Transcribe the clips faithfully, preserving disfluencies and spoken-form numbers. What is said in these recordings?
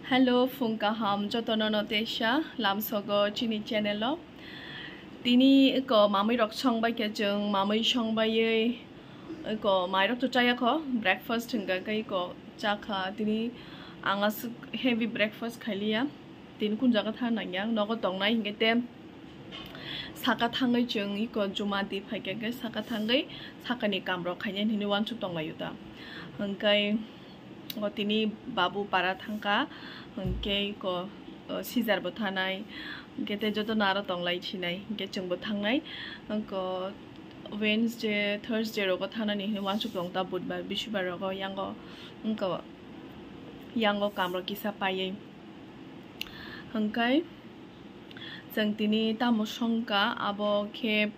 Hello, phung kaham jotono no teisa lamsogo chini channel o. Tini eko mamui rok songbai khe chwng mamui songbaiwi eko mairok to chaya kho, breakfast hwnkha khe eko chakha. Tini ang aswk heavy breakfast khailiya, tini kun jaga thang nangya nogo tongnai hinkhe te saka thangwi chwng eko juma di phaikha khe saka thangwi sakani kamrok khainai hinwi uansuk tonglaio ta. Hwnkhe o tini babu para thangkha, hwnkhe eko, o, sijar bo thanai, hwnkhe tei jotono aro tonglai sinai, hwnkhe chwngbo thangnai. Eko Wednesday, Thursday rogo thanani hinwi uansuk tong ta, budbar, bisubar rogo yango, wngkha yango kamrok kisa paiwi. Hwnkhe chwng tini tamo songkha, abo khe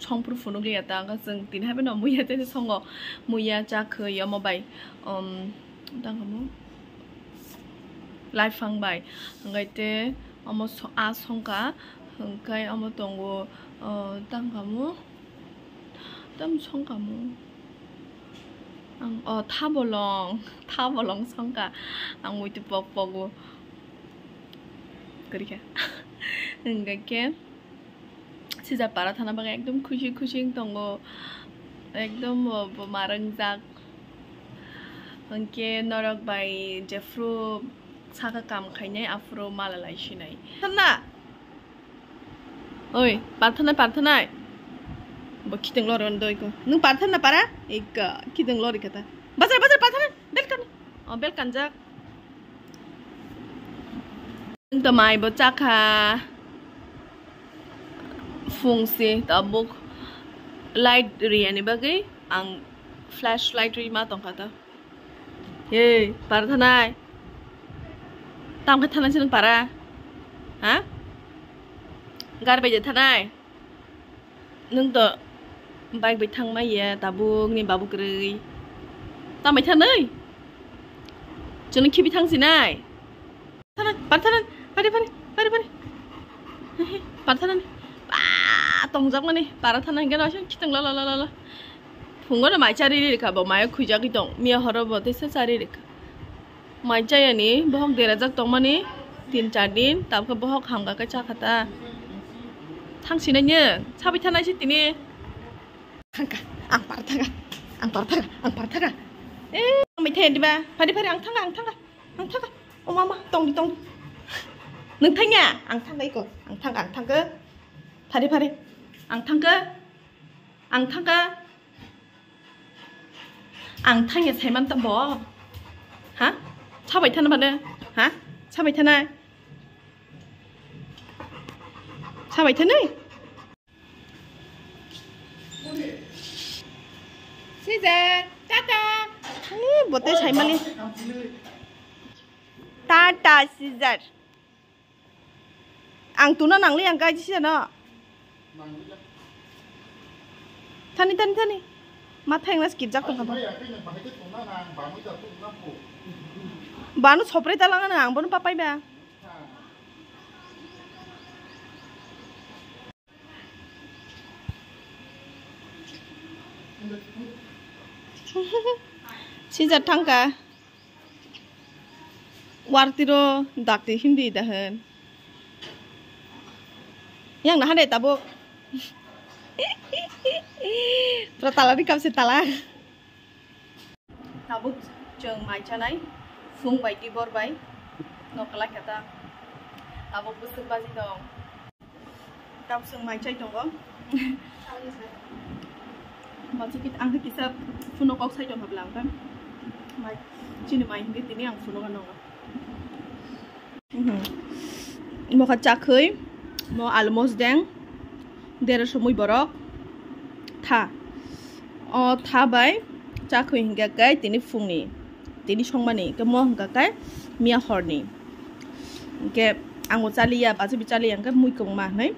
songphuru phunukliya ta, wngkha chwng tini haino muiya tei songo, muiya chakhwi omo bai, um, tamo laiphang bai, hwnkhe tei omo so-, a songkha, hwnkhe omo tongo, uh, tamo. Tam songkamo. Ang, o, thabolong, thabolong songka. Ang muitu pok pogo. Korikha. Hingga khe sijak para thana bagwi ekdom khushi khushi wng tongo. Ekdom bo, bo marangjak. Hingke norok bai jephru saka kam khainai aphuru mala lai sinai. Thana. Oi, parthanai, parthanai. Bo khiteng loro ndoi ko. Nung parthanai para? Ika, khiteng lori kata. Bazar, bazar, parthanai. Bel kan. Oh, bel kanjak. Nung to mai bo chakha. Phung si tabuk light riyani bagwi ang flashlight ri ma tongkha ta. Hey, para thanai. Tam khe thanai se nung para? Ha? Gar bai je thanai. Nung to bike bai thang mai ya, tabuk ni babu kwrwi. Tam bai thanai. Chwng khibi thang sinai. Thanai, para thanai. Pari, pari, pari, pari. Para thanai. Ba, tongjak mani. Para thanai hingke no khiteng la la la la la. Phungo no mai chari ri rikha bo, mai khuijagwi tong. Miya horo bo teisa chari rikha. Mai chayani bohok derajak tongmani tin char din, tabukhe bohok hamkha khe chakha ta. Thang sinai nyo, sabai thanai se tini. Thangkha, ang par thangkha, ang par thangkha, ang par thangkha. Eh, mai thaya diba? Phari phari ang thangkha, ang thangkha, ang thangkha. O mama, tongdi tongdi. Nung thangya? Ang thangkha iko, ang thangkha, ang thangkha. Phari phari, ang thangkha. Ang thangkha. Ang thangya saiman ta bo. Ha? Sabai thana bade? Ha? Sabai thana? Sabai thana? Sister, tata. Ni bote saimali. Tata, sister. Ang tuna nangli ang kaji siya no. Thani, thani, thani. Matha engna skip jak tongkha. Banu sopre talanga na ang bono papai ba. Sijak thangkha. Wartiro dakti hindi dahen. Yang nahan de tabuk. Pura tala di kapse tala. Tabuk chwng mai chanai. Phung bai tibor bai. Nokolai kata. Tabuk busuk baji dong. Tabuk chwng mai chai tongo. Bacha kit ang kisa phuno kok sai tongkha bwla ang khe. Mai chini mai hingke tini ang phuno gano. Mhm. Mokha chakhwi mo almost deng dera somoi borok tha. O tha bai chakhwi hingke kai tini phungni. Tini songmani hingke mo hingka khe miya horni. Hingke ang bo chaliya, bachabi chaliya hingke mui kwbangma hinui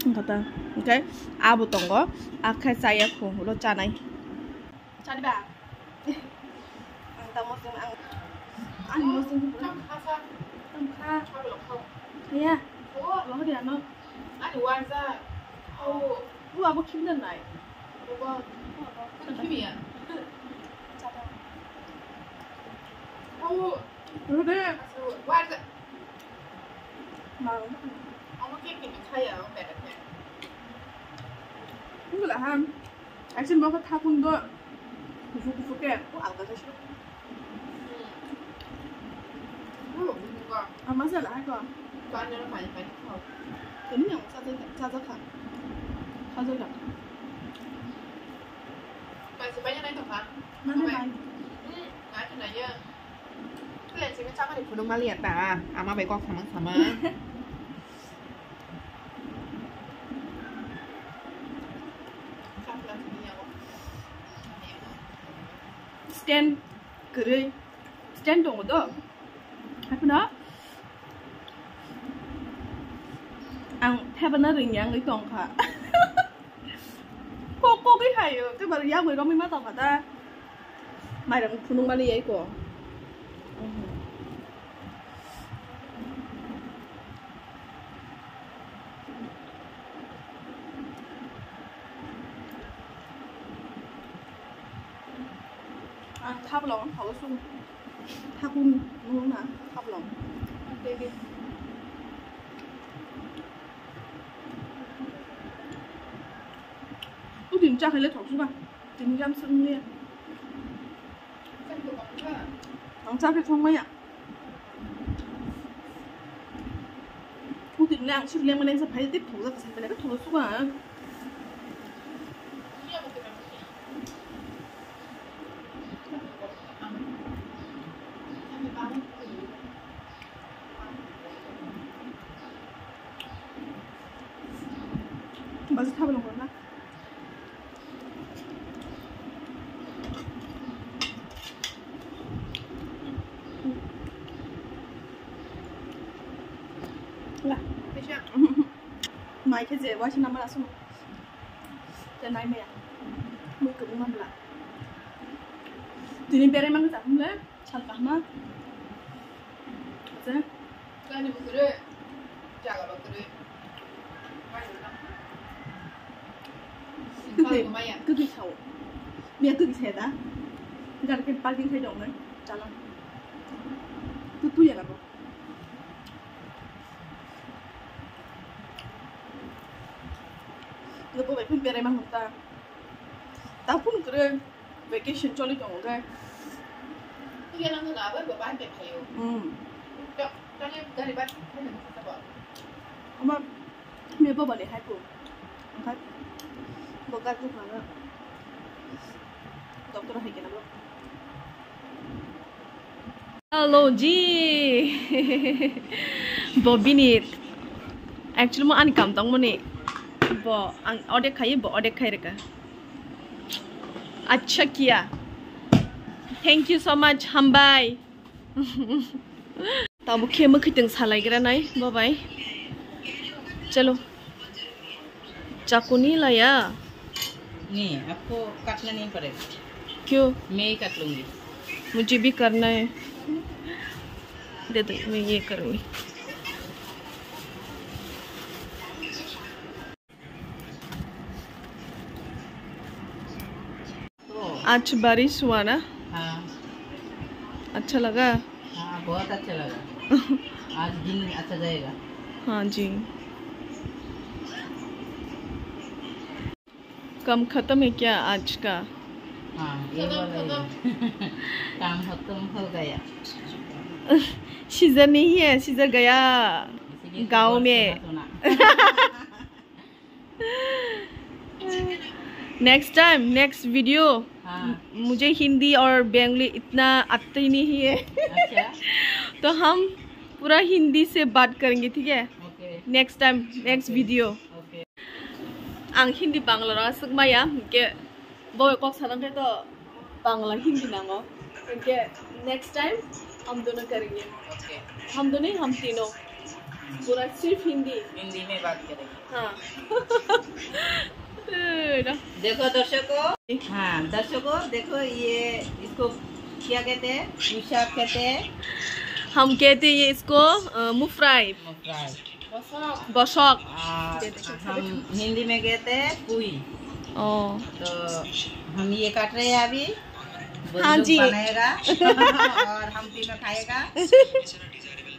hingka ta. Hingke abo tongo, akhe chaya kho, ulo chanai. Chaliba? Ang tamo sing ang, ang mo sing. Tamo kha. Tamo kha. Ya. Ani warza. Oh. Bu abo khibna nai. Bu abo khibya. Chata. Oh. Rode. Omo khe kini khaya o bera khe. Wngla ham. Action bo kha thakung do. Kufu kufu khe. O alga khe. Ama sala ha ko. Tini yang chaja chaja kha. Chaja kha. Mane bai. Kle sini chakani phunuk maliya ta. Ama bai kok samang sama. Stand kwrwi. Stand tongo do. Haphano ang thebana ringya wngwi tongkha. Kok kokwi hayo, tei bar yagwi romwi ma tongkha ta. Mairang phunukmani yai ko. Ang thaplong, thago sung. Thakung nung na thaplong. Udin cha khaile thok suka. Tini jam sung ni. Ang cha khe thong maya. Putin le ang sir leng mane sa phai tip thong jak sa mane thong su ka. Bas thabo nang na. La. Mai khe je waisa namar asung. Te nai maya. Mui kubu mamla. Tini berai mang ja humle. Sal kahma. Acha. Kani bukure. Jaga bukure. Kukui, kukui sao. Mia kukui saya da. Gar ke parking saya dong nai. Jalan. Tu tu ya labo. Lo bo bai pun berai mang ta. Ta pun kure. Vacation choli tongo khe. Iya nang na bai ba bai phaio. Hmm. Tale gari ba. Ama me baba le hai ko. Angkat. Bogar ko khana. Doctor hai kena bo. Hello ji. Bo bini actually mo ani kam tong mani. Bo ang odek khai bo odek khai reka. Acha kiya. Thank you so much, hambai. Tabo khe mwkhwtwng salaigra nai, babai. Chalo. Chakuni laya. नहीं, आपको काटना नहीं पड़ेगा। क्यों? मैं ही काट लूंगी। मुझे भी करना है। दे दो, मैं ये करूँगी। आज बारिश हुआ ना? हाँ। अच्छा लगा? हाँ, बहुत अच्छा लगा। आज दिन अच्छा जाएगा। हाँ जी। काम खत्म है क्या आज का? हाँ, ये वाला ही है। काम खत्म हो गया। सीजर नहीं है, सीजर गया इसीलिए तो गाँव बहुत में। सोना, सोना। Next time, next video. हाँ। मुझे हिंदी और बंगाली इतना आते ही नहीं है। अच्छा। तो हम पूरा हिंदी से बात करेंगे, ठीक है? Okay. Next time, next okay. Video. Okay. Ang Hindi Bangla rok aswk maya, hwnkhe bo kok sanang khe to Bangla Hindi nango. Hwnkhe next time हम दोनों करेंगे। ओके। हम दोनों ही हम तीनों। पूरा सिर्फ हिंदी। हिंदी में बात करेंगे। हाँ। देखो दर्शकों, हाँ दर्शकों, देखो ये इसको क्या कहते हैं? पुशाक कहते हैं। हम कहते हैं ये इसको, अ, मुफ्राई। मुफ्राई। बसक। आ, हम हिंदी में कहते हैं पुई। ओ। तो हम ये काट रहे हैं अभी। हाँ जी। बनाएगा और हम तीनों खाएगा।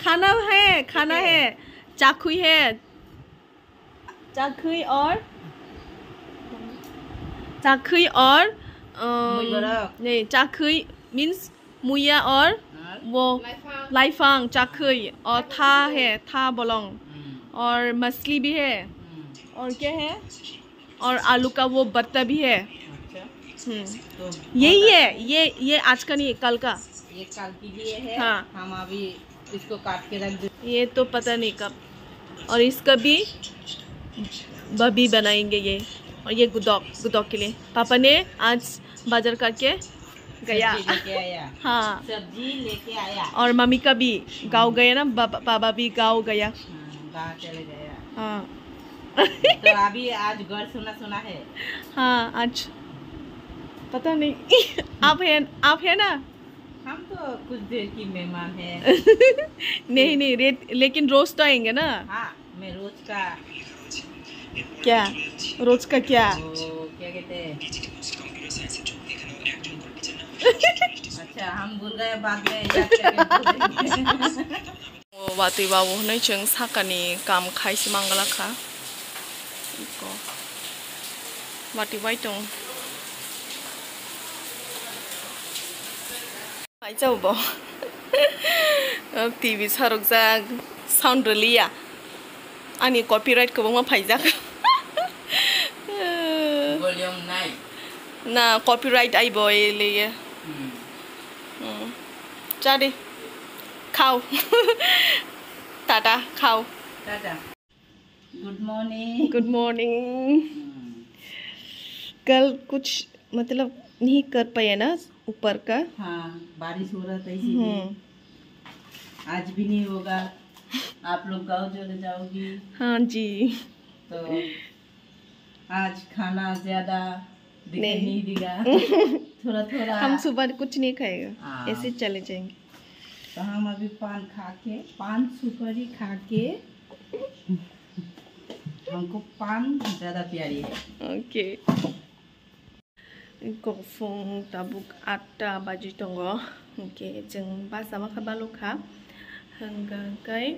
खाना है, खाना है, चाखुई है, चाखुई और, चाखुई और, अम, मुई बरक। नहीं, चाखुई means मुया और और? वो लाइफांग। लाइफांग, चाखुई और था है, था बोलोंग। हम्म। और मछली भी है। हम्म। और क्या है? और आलू का वो भरता भी है। अच्छा। हम्म। तो यही बहुत है, ये, ये आज का नहीं, कल का। ये कल के लिए है। हाँ। हम अभी इसको काट के रख दे। ये तो पता नहीं कब। और इसका भी बबी बनाएंगे ये। और ये गुदोक, गुदोक के लिए। पापा ने आज बाजार करके गया। सब्जी लेके आया। हाँ। सब्जी लेके आया। और मम्मी का भी गाँव गया ना, बाबा, बाबा भी गाँव गया। हाँ, गाँव चले गया। हाँ। तो अभी आज घर सुना सुना है। हाँ, आज पता नहीं। आप है, आप है ना? हम तो कुछ देर की मेहमान है। नहीं, नहीं, रे-, लेकिन रोज तो आएंगे ना। हाँ, मैं रोज का। क्या? रोज का क्या? वो क्या कहते हैं? अच्छा, हम भूल गए, बाद में याद करके बोलेंगे। O watwi wawo hwnwi chwng sakani kam khai se manglakha. Iko watwi bai tong. Phaijao bo. T V sarokjak, sound rwliya. Ani copyright kwbangma phaijak. Volume nine. Na, copyright aibo eleye. Hmm. Hmm. Chadi. Khao. Tata, khao. Tata. Good morning. Good morning. Hmm. कल कुछ, मतलब, नहीं कर पाए ना ऊपर का। हाँ, बारिश हो रहा था इसीलिए। हम्म। आज भी नहीं होगा। आप लोग गाँव चले जाओगी। हाँ जी। तो आज खाना ज्यादा दिखाई नहीं देगा। थोड़ा थोड़ा। हम सुबह कुछ नहीं खाएगा, हाँ। ऐसे चले जाएंगे। तो हम अभी पान खा के, पान सुपारी खा के, हमको पान ज्यादा प्यारी है। OK। Kok phung tabuk atta baji tongo, hwnkhe chwng basa ma kha balukha, hwnkhe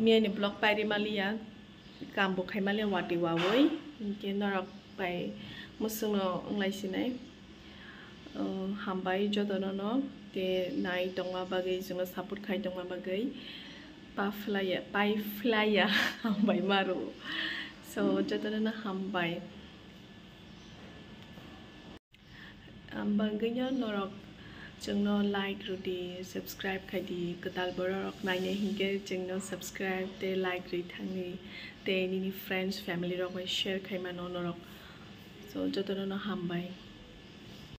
miyani vlog pairi maliya, kam bo khai maliya watwi wawi, hwnkhe norok bai mwswkno wnglai sinai. Hambai jotono no, te nai tongma bagwi, chwngno support khai tongma bagwi, pa phlaiya, pai phlaiya, hambai maro. So, jotono no hambai. Ang bagwino norok chwngno like rwdi, subscribe khaidi, kwtal borok nainai hinkhe chwngno subscribe tei like rwi thangdi, tei nini friends, family rok bai share khaimano norok. So, jotono no hambai.